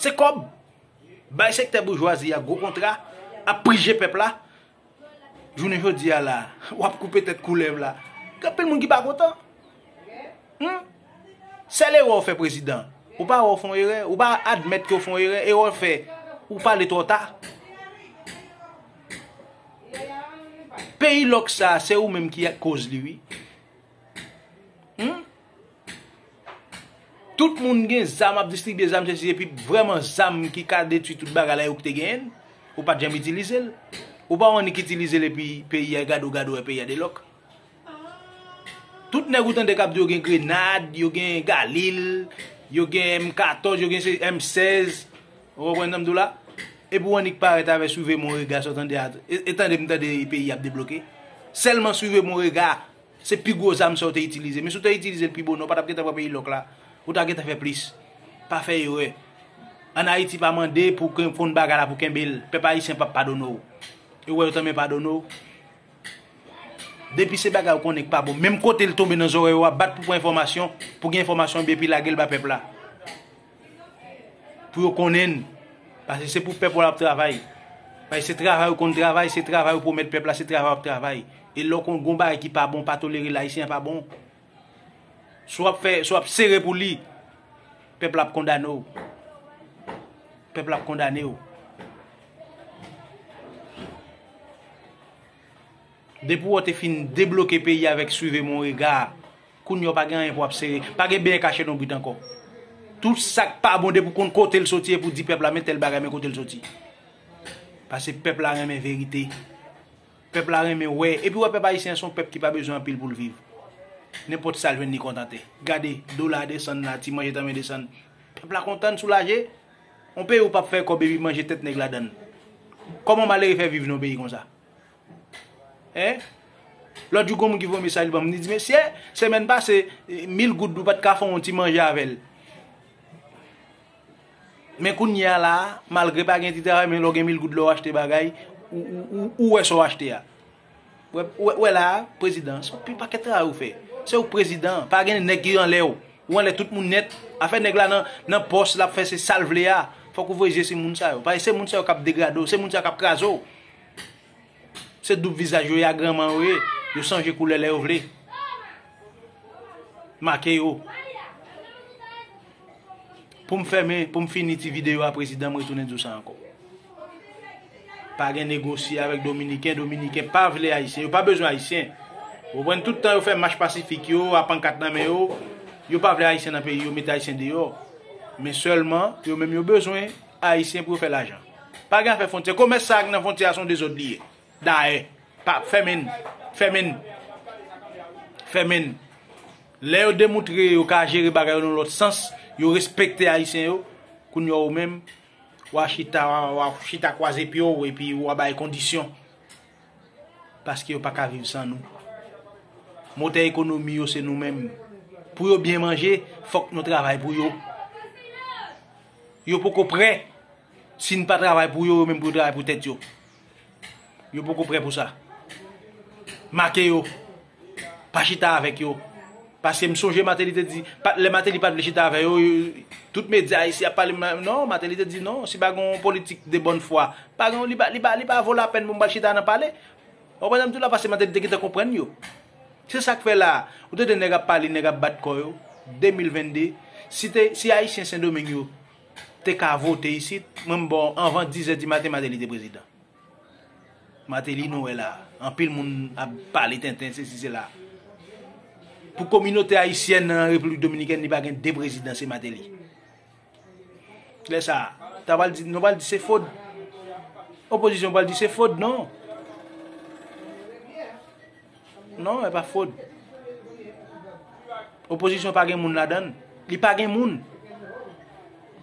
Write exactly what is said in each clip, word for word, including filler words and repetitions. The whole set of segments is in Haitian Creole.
Se kòb. Bay sektè boujwazi a gwo kontra, ap prije pèp la. Jounen jodi a la, w ap koupe tèt koulèv la. Gen anpil moun ki pa kontan. Hmm? Sèl erè w fè, prezidan. Ou pa wè w fè yon erè, ou pa admèt ke w fè yon erè, erè w fè, ou pale twò ta. Peyi lòk sa, se ou menm ki koz li, wi. Hmm? Tout moun gen zam, ap distribye zam, se si, epi vrèman zam ki ka detwi tout bagay la, yo ki te genyen l, ou pa t janm itilize l. Ou pa wè annik itilize l, epi peyi a gade w, gade w, wè peyi a delòk. Tout nèg ou tande k ap di yo gen grenad, yo gen galil, yo gen M katòz, yo gen se M sèz. Ou konprann sa m di w la? Epi w annik parèt avè Suivez Mon Regard sa w tande a. E, e tande m tande peyi ap debloke. Sèlman Suivez Mon Regard. Se pi gwo zam sa w te itilize. Men si w te itilize l pi bon, non, w pa t ap gentan pran peyi lòk la. Ou ta gentan fè plis. Pa fè erè. Ann Ayiti pa mande pou ke konn bagay la pou kenbe l. Pèp ayisyen p ap padone w. E w wè yo tanmen padone w. Depi se bagay ou konnen k pa bon, menm kote l tonbe nan zòrèy ou, w ap bat pou pran enfòmasyon, pou gen enfòmasyon byen epi lage l ba pèp la. Pou yo konnen n. Paske se pou pèp ou l ap travay. Paske se travay ou konn travay, se travay ou pwomèt pèp la, se travay w ap travay. E lè w konn gon bagay ki pa bon, pa tolere l, ayisyen an pa bon. Si w ap fè, si w ap sere pou li, pèp la ap kondane w. Pèp la ap kondane w. Depi w te fin debloke peyi avèk Suivez Mon Regard, kounye a w pa gen anyen pou w ap sere, pa gen benyen kache nan bwit ankò. Tout sa k pa bon, depi w konn kote l soti, epi w di pèp la, men tèl bagay, men kote l soti. Paske pèp la renmen verite. Pèp la renmen wè. Epi w wè pèp ayisyen an se yon pèp ki pa bezwen anpil pou l viv. Nenpòt sa l jwenn li kontante. Gade, dola a desann la, ti manje tanmen desann. Pèp la kontan, soulaje. Yon peyi ou p ap fè kòb epi manje tèt nèg ladan l. Kòman malere fè viv nan yon peyi konsa? Hein? Lòt jou, gon moun ki voye mesaj li ban m, li di, mesye, semèn pase, mil goud ou pa t ka fè yon ti manje avè l. Men kounye a la, malgre pa gen ti travay, men lè w gen mil goud, lè w achte bagay, ou, ou, ou, ou wè sa w achte a. Wè, wè, wè la, prezidan, se yon pi pakèt travay ou fè. Se ou k prezidan, pa gen nèg ki anlè w. Ou anlè tout moun nèt. Afè nèg la nan, nan pòs, l ap fè se sa l vle a. Fòk ou voye je sou moun sa yo. Paske se moun sa yo k ap degrade w, se moun sa yo k ap kraze w. Se doub vizaj yo ye, a granman yo ye. Yo chanje koulè lè yo vle. Make yo. Pou m fèmen, pou m fini ti videyo a, prezidan, m retounen di w sa ankò. Pa gen negosye avèk Dominiken, Dominiken pa vle Ayisyen, yo pa bezwen Ayisyen. Ou konprann, tout tan yo fè mach pasifik yo, a pankat nan men yo, yo pa vle Ayisyen nan peyi yo, mete Ayisyen deyò. Men sèlman, yo menm yo bezwen Ayisyen pou yo fè lajan. Pa gen afè fwontyè. Komès sa k nan fwontyè a se yon dezòd li ye. Dayè, pa, fèmen n, fèmen n, fèmen n. Lè yo demontre yo ka jere bagay yo nan lòt sans, yo respekte Ayisyen yo, kounye a ou menm, w a chita, w a, w a chita kwaze pye w epi w a bay kondisyon. Paske yo pa ka viv san nou. Motè ekonomi yo se nou menm. Pou yo byen manje, fòk nou travay pou yo. Yo poko prè. Si n pa travay pou yo, yo menm pou yo travay pou tèt yo. Yo poko prè pou sa. Make yo. Pa chita avèk yo. Paske m sonje Martelly te di, pa, lè Martelly pa t vle chita avè yo, yo, tout medya isi ap pale, non, Martelly te di non, si pa gen yon politik de bòn fwa, pa gen, li pa, li pa, li pa vo lapèn pou m pral chita nan pale. Ou konprann sa m di w la, paske Martelly te gentan konprann yo. Se sa k fè la, ou tande nèg ap pale, nèg ap bat kò yo, de mil venn de, si te, si Ayisyen Sendomeng yo te ka vote isit, mwen m ba w anvan dizè di maten, Martelly te prezidan. Martelly nou wè la, anpil moun ap pale tenten, sesi sela. Pou kominote ayisyèn nan Repiblik Dominikèn, li pa gen de prezidan, se Martelly. Lè sa, ta pral di, nou pral di se fòd. Opozisyon pral di se fòd, non. Non, e pa fòd. Opozisyon pa gen moun ladan l. Li pa gen moun.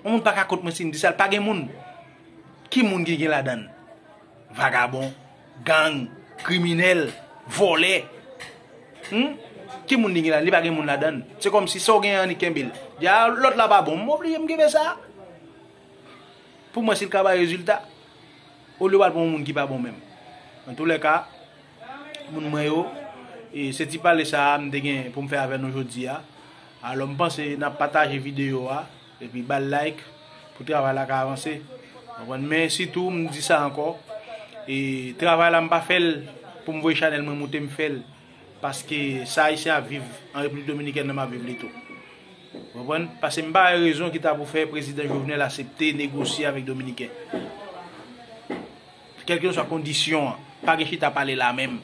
Yon moun pa ka kont mwen si m di sa, li pa gen moun. Ki moun ki gen ladan l? Vagabon, gang, kriminèl, vòlè. Hmm? Ki moun li gen ladan l? Li pa gen moun ladan l. Se kòmsi sa w gen an, annik kenbe l. Di a, lòt la pa bon. M oblije m kenbe sa. Pou mwen, si l ka bay rezilta, olye w al pran yon moun ki pa bon menm. Antoulèka, moun mwen yo, e se ti pale sa a m te gen pou m fè avè nou jodi a. Alò, m panse n ap pataje videyo a, epi ba l like, pou travay la ka avanse. Konprann? Men sitou, m di sa ankò, e travay la, m pa fè l pou m voye chanèl mwen moute, m fè l paske sa Ayisyen ap viv an Repiblik Dominikèn nan, m ap viv li tou. Konprann? Paske m pa wè rezon ki ta pou fè Prezidan Jovenel aksepte negosye avèk Dominiken. Kèlkeswa kondisyon an, pa gen chita pale la menm.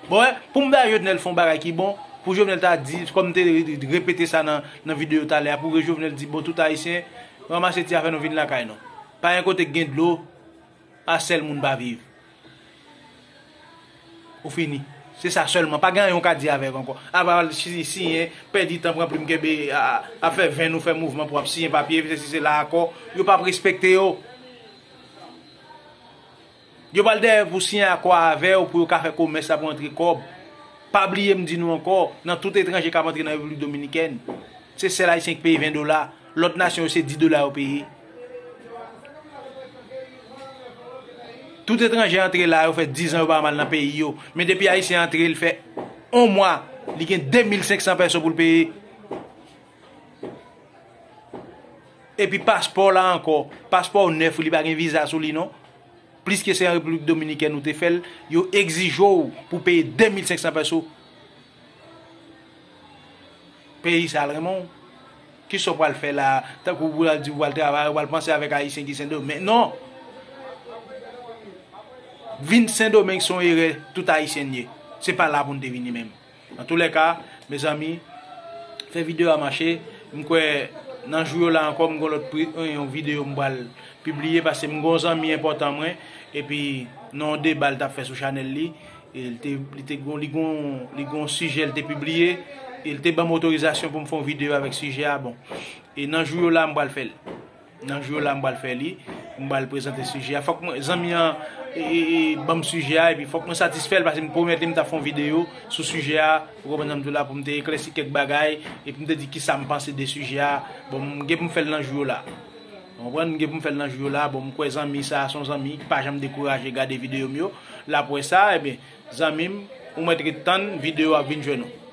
Bon, wè, pou m bay Jovenel fè yon bagay ki bon, pou Jovenel ta di, kòm m te re-, re-, repete sa nan, nan videyo talè a, pou Jovenel di, bon, tout Ayisyen, ranmase ti afè nou vin lakay nou. Pa gen kote k gen dlo, a sèl moun pa viv. Ou fini. Se sa sèlman. Pa gen anyen w ka di avè l ankò. Apa si-, siyen, pèdi tan, pran plim, kenbe, a, a, ap fè venn ou fè mouvman pou w ap siyen papye, se si se la akò, yo p ap respekte yo. Yo pral dèyè pou siyen akò avè w pou yo ka fè komès la pou antre kòb. Pa bliye m di nou ankò, nan tout etranje k ap antre nan Repiblik Dominikèn, se sèl Ayisyen ki peye ven dola. Lòt nasyon yo se dis dola yo peye. Tout etranje antre la, yo fè diz an yo pa janm al nan peyi yo. Men depi Ayisyen antre, li fè yon mwa, li gen de mil senk san pèso pou l peye. Epi paspò la ankò, paspò w nèf, li pa gen viza sou li non. Pliske se an Repiblik Dominikèn ou te fè l, yo egzije w pou peye de mil senk san pèso. Peyi sa l renmen w. Kisa w pral fè la? Tankou w pral di w pral travay, w pral panse avèk Ayisyen ki Sendomeng. Non! Vin Sendomeng se yon erè tout Ayisyen ye. Se pa la pou n te vini menm. Antoulèka, mezanmi, fè videyo a mache. M kwè nan jou yo la ankò, m gon lòt pri-, yon videyo m pral pibliye, paske m gon zanmi enpòtan mwen, epi nan yon deba l t ap fè sou chanèl li, e l te, li te gon, li gon, li gon sijè l te pibliye, e l te ban m otorizasyon pou m fè yon videyo avèk sijè a, bon. E nan jou yo la, m pral fè l. Nan jou yo la, m pral fè li, m pral prezante sijè a. Fòk mwen, zanmi an, e, e, e, ban m sijè a, epi fòk mwen satisfè l, paske m pwomèt li m t ap fè yon videyo sou sijè a, ou konprann sa m di w la, pou m te eklèsi kèk bagay, epi m te di kisa m panse de sijè a. Bon, m gen pou m fè l nan jou yo la. Ou konprann? M gen pou m fè l nan jou yo la. Bon, m kwè zanmi sa a se yon zanmi ki pa janm dekouraje gade videyo m yo. L ap wè sa, ebyen, zanmi m, ou mèt ret tann, videyo a ap vin jwenn ou.